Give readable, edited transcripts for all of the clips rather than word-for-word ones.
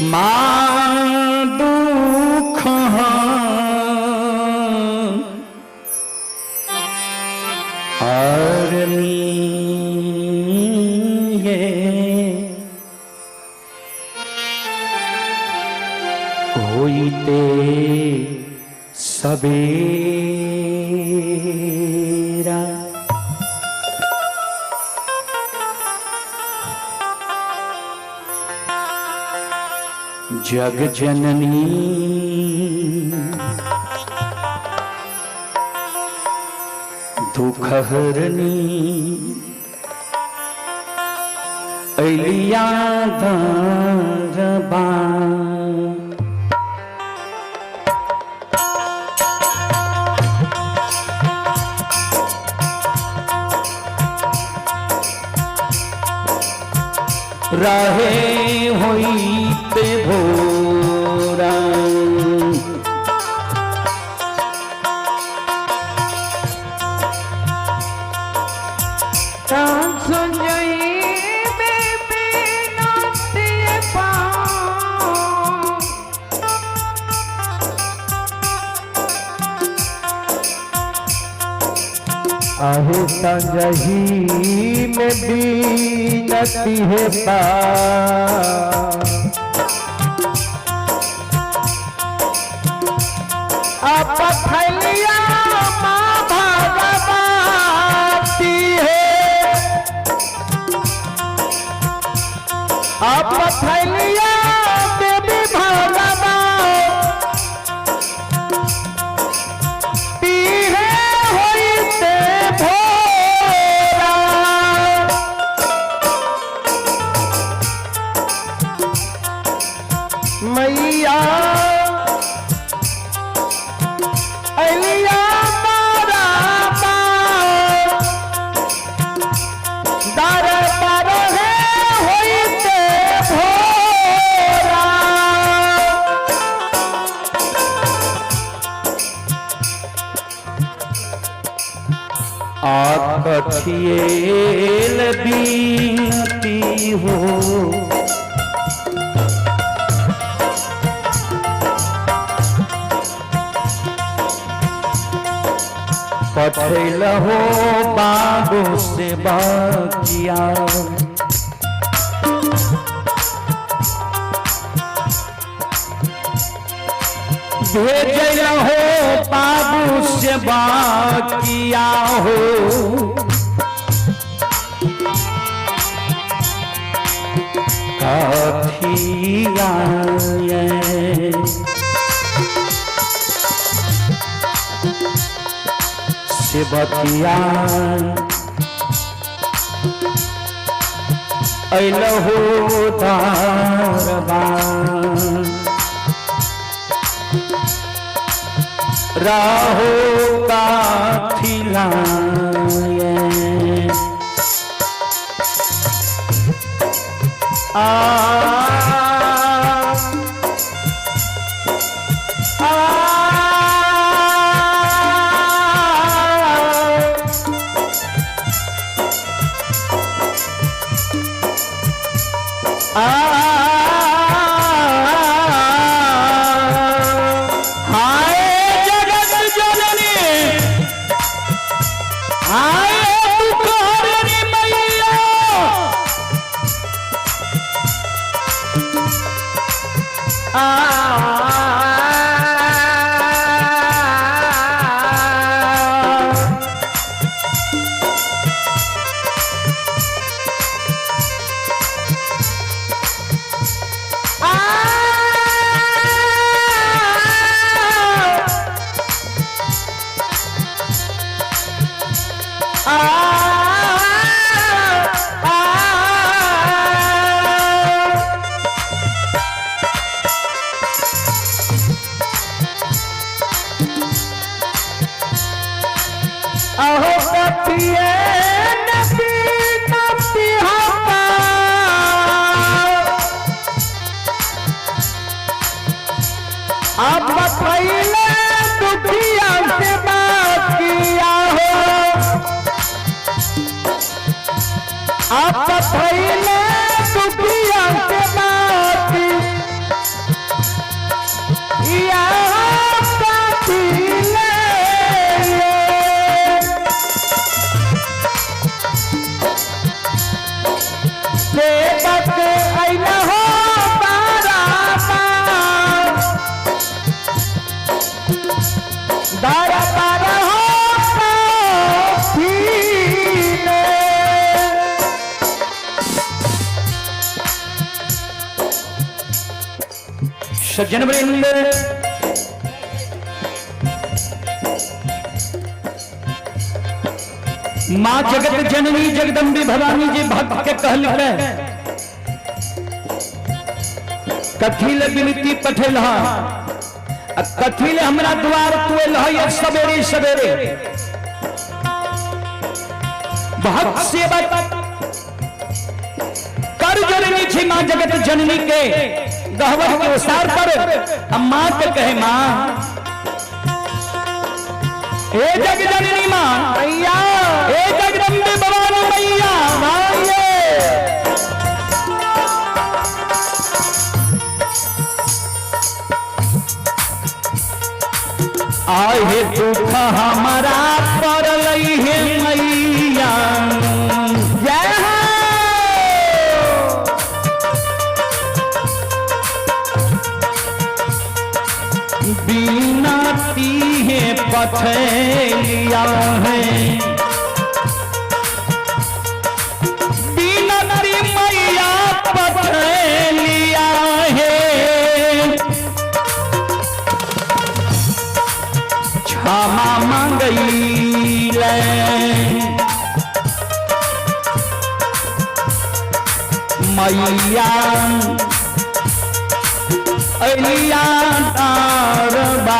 माँ दुख हरनी होइते सबेरा। जग जननी दुख हरनी अलिया दरबार। रहे होइते भोरा। आहे संजही में बीनती है पा पथलिया माँ भगवती है, पथलिया देवी भगवती है होइते भोरा। मैया अलिया दर पर है होइते भोरा। आ कथिएल बीनती हो पठैल हो बाबू से बकिया। भेजल हो बाबू से बकिया हो। कथिया से बतिया अइलहो दरबार। राहो काथिला आ आ हाय जगत जननी, हाय दुख हरनी मैया। सज्जन वृंद, माँ जगत जननी जगदम्बी भवानी जी भक्त के कहल है, कथी ले विनती पठेल आ कथी ले हमरा द्वार तू एलह सवेरे सवेरे। भक्त सेवक कर जोड़नी छी माँ जगत जननी के गहवर के ओसार पर। हम माँ के कहे, माँ हे जग जननी माँ मैया, हे जगदम्बे भवानी मैया, माये। आहे दुख हमारा पड़ल हे मैया, जय हो। बिना तीहे पथेलिया है, बिना ती मैया पथेलिया है, क्षमा मांगई ले मैया अलिया दरबार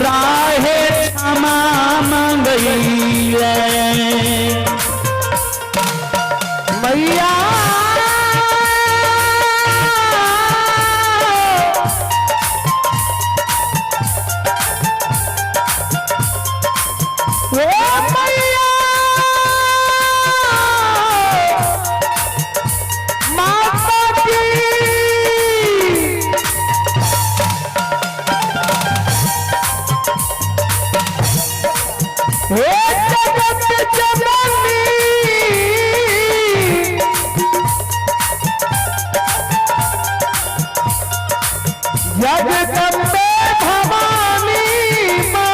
राहे क्षमा मांगई ले मैया। ओ मैया, माता की। हे जगत जननी, जगदम्बे भवानी माँ।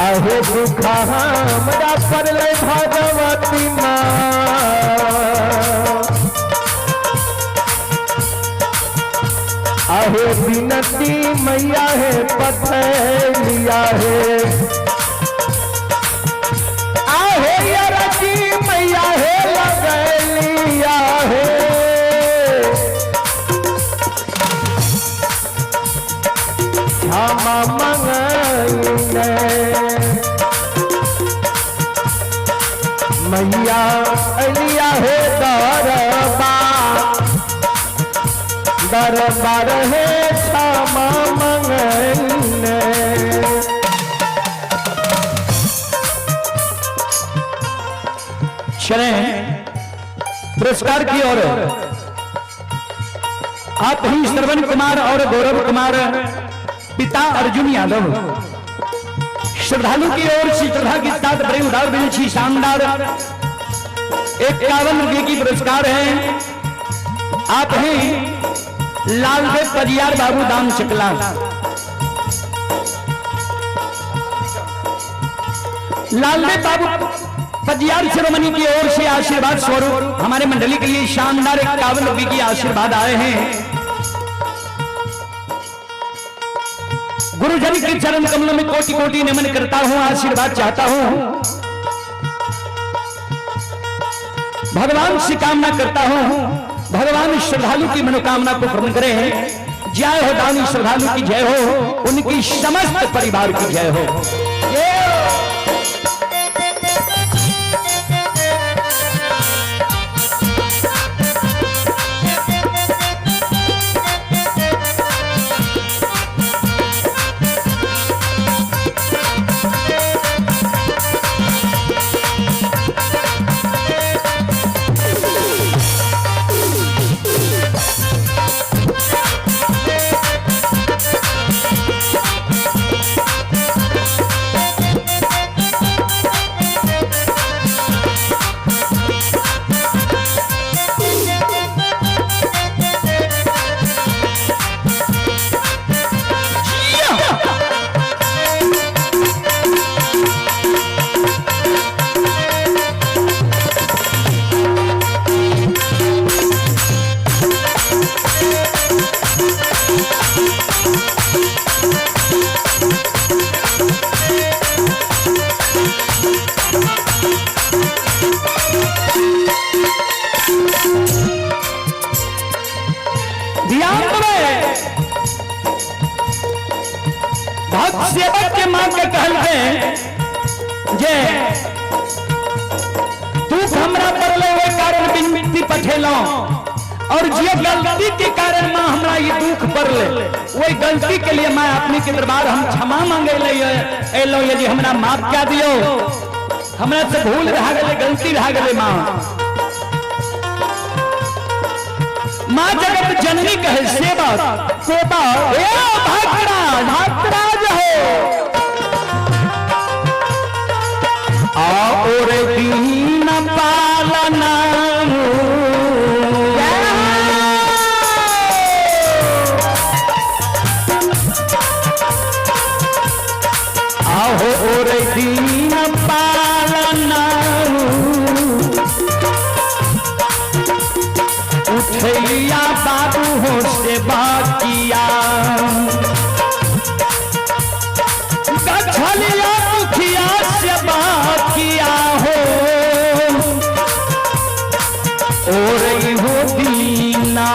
अहो दुख हमरा पड़लै भगवती माँ, अहो विनती मैया है पथलिया है, आहो यरती मैया है लगलिया है, क्षमा मंगइले मैया अलिया हे दरबार, दरबार हे क्षमा मंगइले। चले पुरस्कार की ओर। आप ही श्रवण कुमार और गौरव कुमार पिता अर्जुन यादव श्रद्धालु की ओर से श्रद्धा के साथ बड़े उदार दिल छी शानदार 51 रुपए की पुरस्कार है। आप ही लालदेव परियार बाबू दाम चकला। लालदेव बाबू पजियार शिरोमणि की ओर से आशीर्वाद स्वरूप हमारे मंडली के लिए शानदार 51 रुपए की आशीर्वाद आए हैं। गुरुजन के चरण कमलों में कोटि कोटि नमन करता हूं, आशीर्वाद चाहता हूं, भगवान से कामना करता हूं, भगवान श्रद्धालु की मनोकामना को पूर्ण करें। जय हो दानी श्रद्धालु की जय हो, उनकी समस्त परिवार की जय हो। भक्त सेवक के मां के कहलकै जे दुख हमरा पड़ले ओहि कारण विनती पठेलहुं और जे गलती के कारण मां हमरा ये दुख पड़ले वही गलती के लिए मां अपने के दरबार हम क्षमा मांगे ले एलहुं ये जे हमरा माफ कए दियो, हमरा से भूल रह गेलै, गलती रह गेलै। मां मां जगत जननी कहे सेवक सेवा ए भक्तराज भक्तराज हो। और दीन पालना आहो और दीन पालना उठलिया बाबू हो से बाकिया गछलिया दुखिया से बाकिया हो और हो दीना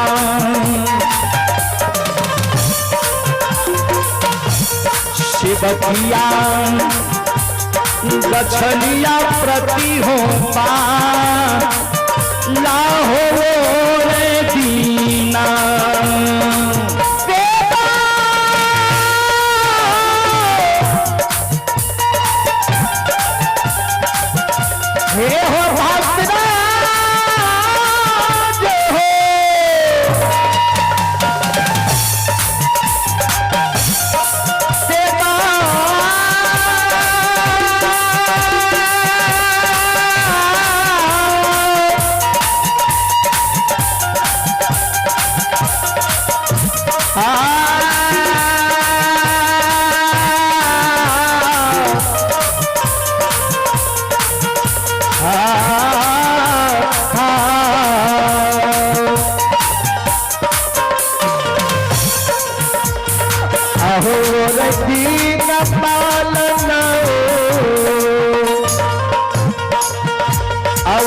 शिवकिया गछलिया प्रति हो पा लाहो रे दीना। सेवा हे हो भक्तराज हो। सेवा अहो रदीन पालन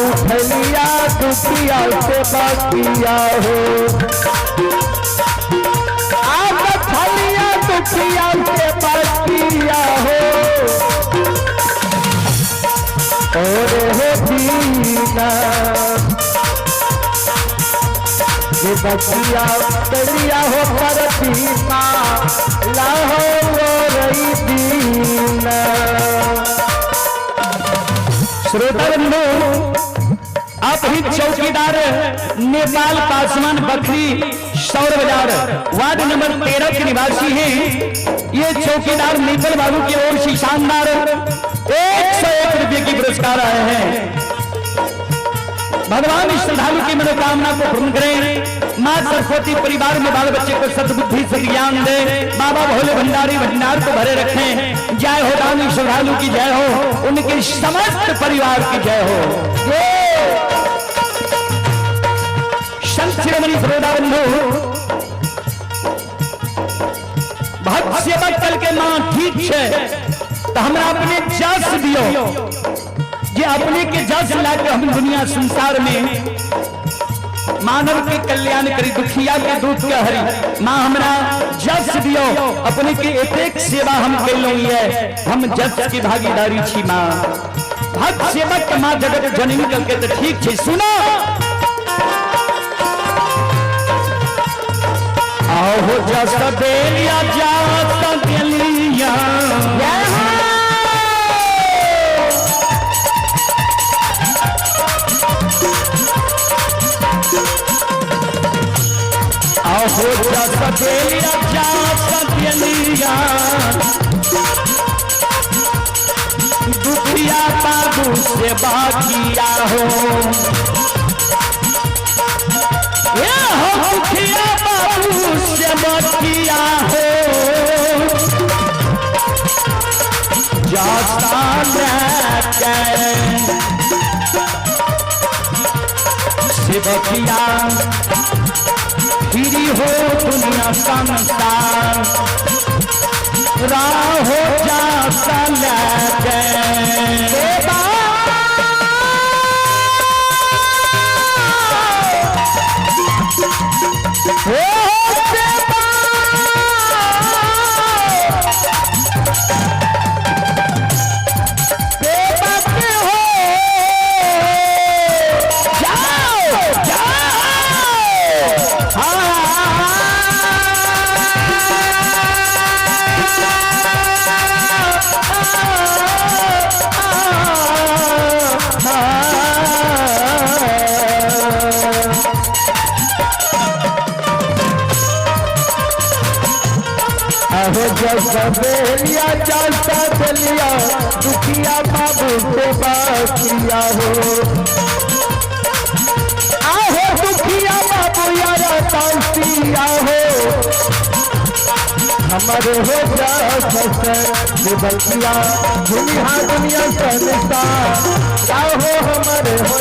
उठलिया दुखिया से बकिया हो आप थलिया दुखिया से बकिया हो और हो दीना ये बकिया तलिया हो परतीमा लाहो रही दीना। श्रोता बंधु, आप ही चौकीदार नेपाल पासवान बखरी सौर बाजार वार्ड नंबर 13 के निवासी हैं। ये चौकीदार नेपाल बाबू की ओर से शानदार 101 रुपये की पुरस्कार आए हैं। भगवान इस श्रद्धालु की मनोकामना को पूर्ण करें। मां सरस्वती परिवार में बाल बच्चे को सद्बुद्धि सद्ज्ञान दे। बाबा भोले भंडारी भंडार को भरे रखें। जय हो दानी श्रद्धालु की जय हो, उनके समस्त परिवार की जय हो। संत शिरोमणि श्रोता बंधु, भक्त सेवक कल के मां ठीक है तो हमरा अपने जस दियो, जे अपने के जस लाके हम दुनिया संसार में मानव के कल्याण करी, दुखिया के दुख के हरी। मां हमरा जस दियो, अपने के एतेक सेवा हम कैलहुं ये, हम जस की भागीदारी छी मां। भक्त सेवक के मां जगत जननी कल के तो ठीक छै। सुनो आहो जस देलिया जात देलिया आहो जस देलिया जात देलिया दुखिया बाबू से बाकिया हो ये हो दुखिया बाबू से बाकिया हो जाता लेके शिवकिया फिरी हो दुनिया संसार राहो जाता लेके हो सेवा जस बेलिया जस बेलिया दुखिया बाबू से बसिया हो। आहो दुखिया बाबू यार तासिया हो हमारे हो बल्किया दुनिया दुनिया संसार हो हमारे हो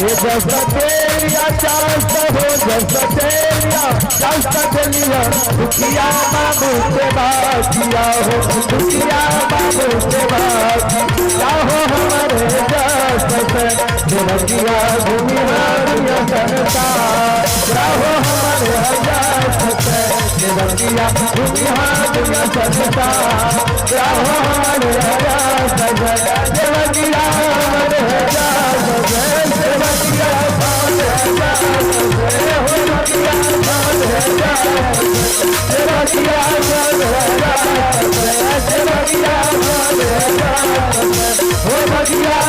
ये जस तेरिया चास हो जस तेरिया चास तेलिया दुखिया बाबू से बातिया हो दुखिया बाबू से बातिया हो हमारे जस बल्किया दुनिया दुनिया संसार हो हमारे जस देवतिया दुनिया दुनिया संसार हो हमारे देवतिया हमारे देवतिया देवतिया देवतिया हो भगिया।